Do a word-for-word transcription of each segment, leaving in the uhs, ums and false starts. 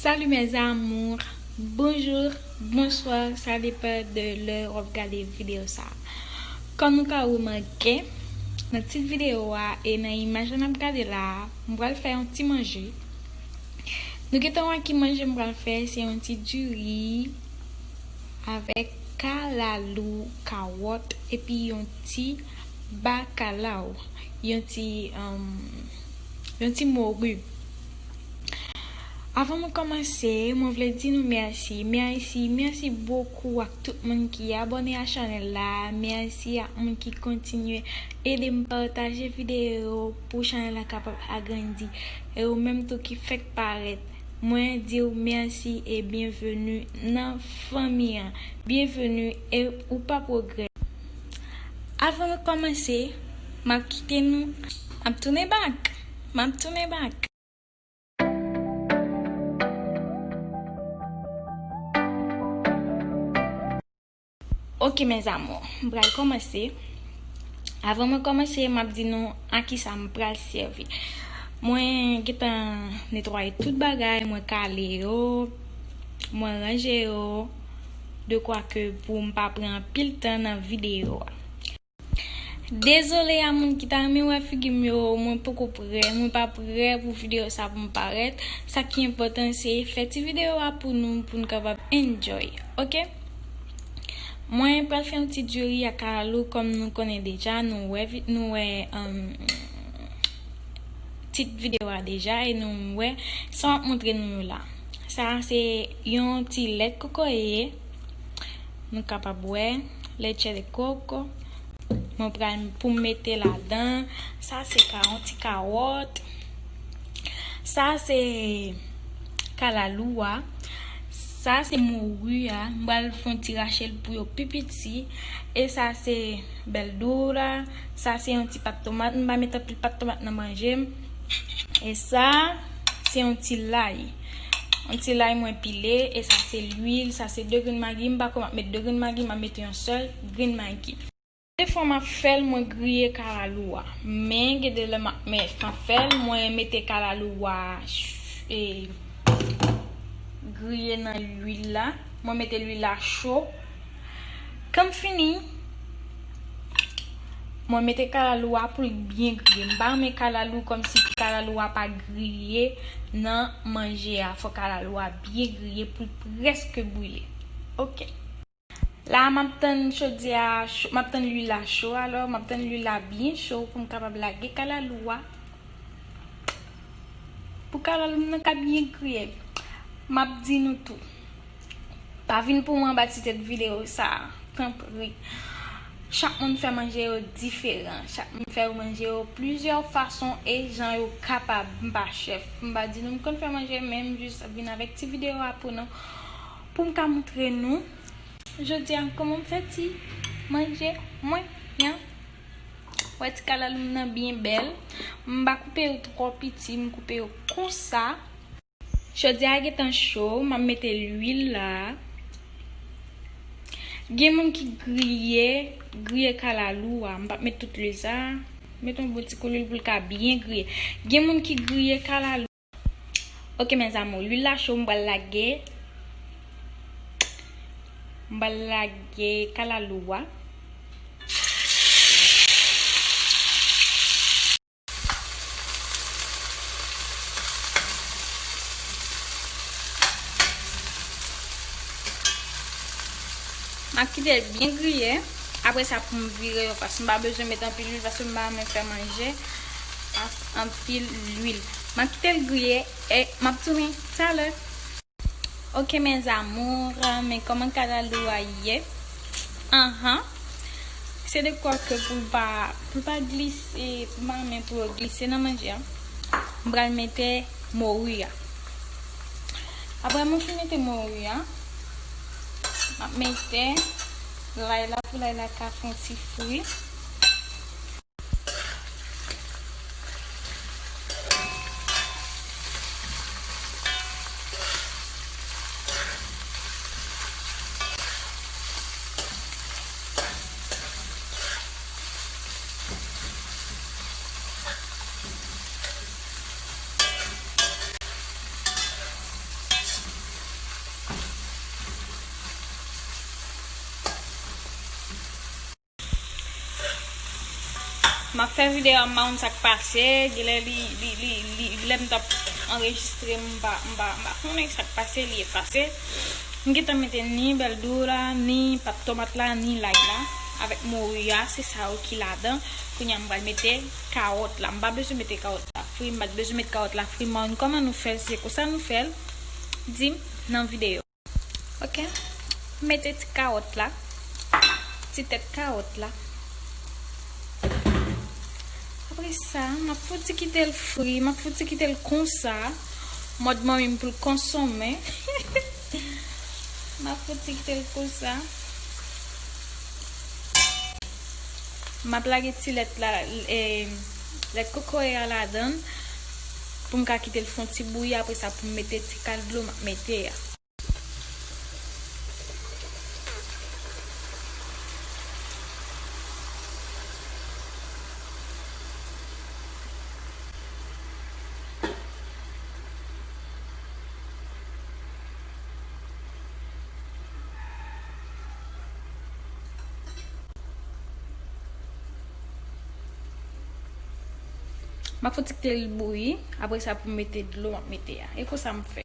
Salut mes amours, bonjou, bonswa, sa depann de lè w ap gade videyo sa. Kòm nou ka remake, nan tit videyo a e nan imaj la n ap gade la a, m pral fè yon ti manje. Nou gentan wè ki manje m pral fè, se yon ti diri avèk kalalou, kawòt, epi yon ti bakalaw, yon ti, um, yon ti mori. Avan mwen kòmanse, mwen vle di nou mèsi, mèsi, mèsi bokou ak tout moun ki abòne a chanèl la, mèsi ak moun ki kontinye ede m pataje videyo pou chanèl la kapab agrandi, e ou menm tou ki fèk parèt, mwen di w mèsi e byenveni nan fanmi an, byenveni e ou p ap regrèt. Avan mwen kòmanse, m ap kite nou, m ap tounen back, m ap tounen back. Ok mes amours, m pral kòmanse. Avan mwen kòmanse, m ap di nou a kisa m pral sèvi. Mwen gentan netwaye tout bagay, mwen kale yo, mwen ranje yo, de kwa ke pou m pa pran anpil tan nan videyo a. Dezole a moun ki ta renmen wè figi m yo, mwen poko prè, mwen pa prè pou videyo sa pou m parèt. Sa ki enpòtan se fè ti videyo a pou nou, pou n kapab enjoy, ok? Mwen pral fè yon ti diri ak kalalou kòm nou konnen deja, nou wè, nou wè, um, tit videyo a deja e nou wè sa m ap montre nou yo la. Sa se yon ti lèt kokoye, nou kapab wè, leche de coco. Mwen pral pou m mete ladan. Sa se ka, yon ti kawòt. Sa se kalalou a. Sa se mori a. M pral fè yon ti rache l pou yo pi piti. E sa se bèl dou la. Sa se yon ti pat tomat. M pa met anpil pat tomat nan manje m. E sa se yon ti lay. Yon ti lay mwen pile. E sa se lwil. Sa se de grenn magi. M pa kwè m ap met de grenn magi. M ap mete yon sèl grenn magi. Defwa m ap fè l, mwen griye kalalou a. Men gen de lè m ap, men san fè l, mwen mete kalalou a ch-, e, griye nan lwil la. Mwen mete lwil la cho. Kan m fini, mwen mete kalalou a pou l byen griye. M pa renmen kalalou kòmsi kalalou a pa griye nan manje a. Fò kalalou a byen griye pou l prèske brile. Ok. La, m ap tann chodyè a cho, m ap tann lwil la cho, alò, m ap tann lwil la byen cho pou m kapab lage kalalou a. Pou kalalou m nan ka byen griye. M ap di nou tou. Pa vin pou mwen anba ti tèt videyo sa a, tanpri. Chak moun fè manje yo diferan. Chak moun fè manje yo plizyè fason e jan yo kapab. M pa chèf. M pa di nou m konn fè manje, men m jis vin avèk ti videyo a pou nou. Pou m ka montre nou. Jodi a, kòman m fè ti manje mwen an? Wè ti kalalou m nan byen bèl. M pa koupe yo twò piti, m koupe yo konsa. Jodi a gentan cho, m ap mete lwil la. Gen moun ki griye, griye kalalou a. M p ap met tout lwil sa. Met yon bon ti kou lwil pou l ka byen griye. Gen moun ki griye kalalou. Ok mes amours, lwil la cho, m pral lage, m pral lage kalalou a. M ap kite l byen griye. Apre sa, pou m vire yo, paske m pa bezwen met anpil lwil, paske m pa renmen fè manje ak anpil lwil. M ap kite l griye e m ap tounen talè. Ok mes amours, men kòman kalalou a ye? Anhan. Se de kwa ke pou l pa, pou l pa glise, pou l pa renmen pou yo glise nan manje a. M pral mete mori a. Apre mwen fin mete mori a, m ap mete lay la pou lay la ka fè yon ti fri. M ap fè videyo a, m pa konn sa k pase, genlè li, li, li, li, lè m t ap anrejistre, m pa, m pa, m pa konnen sa k pase, li efase. M gentan mete ni bèl dou la, ni pat tomat la, ni lay la, avèk mori a, se sa yo ki ladan. Kounye a m pral mete kawòt la. M pa bezwen mete kawòt la fri, m pa t bezwen mete kawòt la fri. Mwen, kòman nou fè l, se konsa nou fè l, di m nan videyo. Ok, mete ti kawòt la, ti tèt kawòt la. Apre sa, m ap fouti kite l fri, m ap fouti kite l konsa, mòd manmi m pou l konsonmen. M ap fouti kite l konsa. M ap lage ti lèt la, e, lèt kokoye a ladan l, pou m ka kite l fè yon ti bouyi, apre sa pou m mete ti kal dlo m ap mete a. M ap fouti kite l bouyi, apre sa pou m mete dlo m ap mete a. E konsa m fè.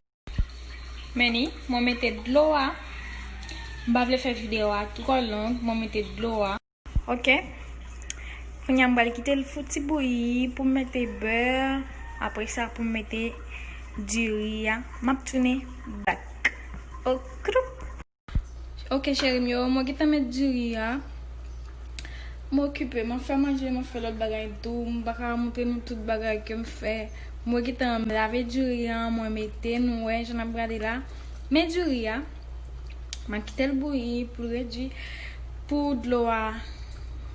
Men ni, mwen mete dlo a. M pa vle fè videyo a twò long, mwen mete dlo a. Ok. Kounye a m pral kite l fouti bouyi pou m mete bè. Apre sa pou m mete diri a. M ap tounen back. Okroup. Ok, cheri m yo, mwen gentan met diri a. Mwen okipe, mwen fè manje, mwen fè lòt bagay tou. Mwen pa ka montre nou tout bagay ke m fè. Mwen gentan lave diri a, mwen mete, nou wè, jan n ap gade la. Men diri a, mwen kite l bouyi pou l redui, pou dlo a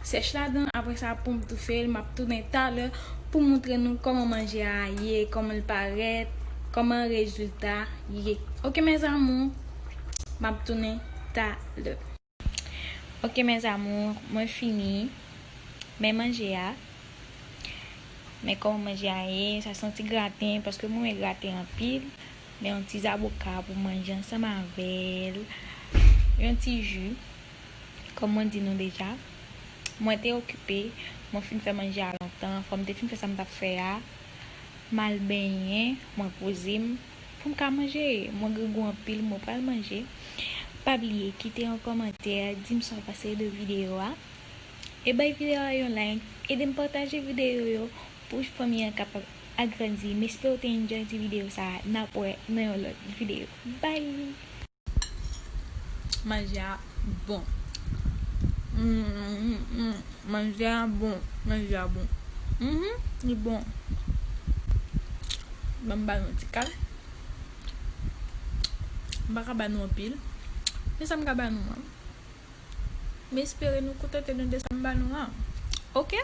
sèch ladan. Apre sa, pou m toufe l, m ap tounen talè pou montre nou kòman manje a ye, kòman l parèt, kòman rezilta ye. Ok, mes amours, m ap tounen talè. Ok, mes amours, mwen fini. Men manje a. Men kòman manje a ye, sa se yon ti graten, paske mwen renmen graten anpil. Men yon ti zaboka pou manje ansanm avè l. Yon ti ji, kòm mwen di nou deja. Mwen te okipe, mwen fin fè manje a lontan, fò m te fin fè sa m t ap fè a. M al benyen, mwen poze m pou m ka manje. Mwen grangou anpil, mwen pral manje. Pa bliye kite yon kòmantè, di m sa w panse de videyo a. E bay videyo a yon like, ede m pataje videyo yo pou fanmi an kapab agrandi. M espere w te enjoy ti videyo sa a. N ap wè nan yon lòt videyo. Bye! Manje a bon. Mm, mm, mm. Manje a bon. Manje a bon. Mhm, li bon. Ban m ba nou yon ti kal. M pa ka ba nou anpil. Men sa m ka ba nou an. M espere nou kontante nou de sa m ba nou an. Ok?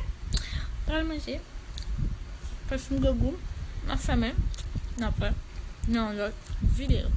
Pral manje. Pral fin grangou. N ap fèmen. N ap wè nan yon lòt videyo.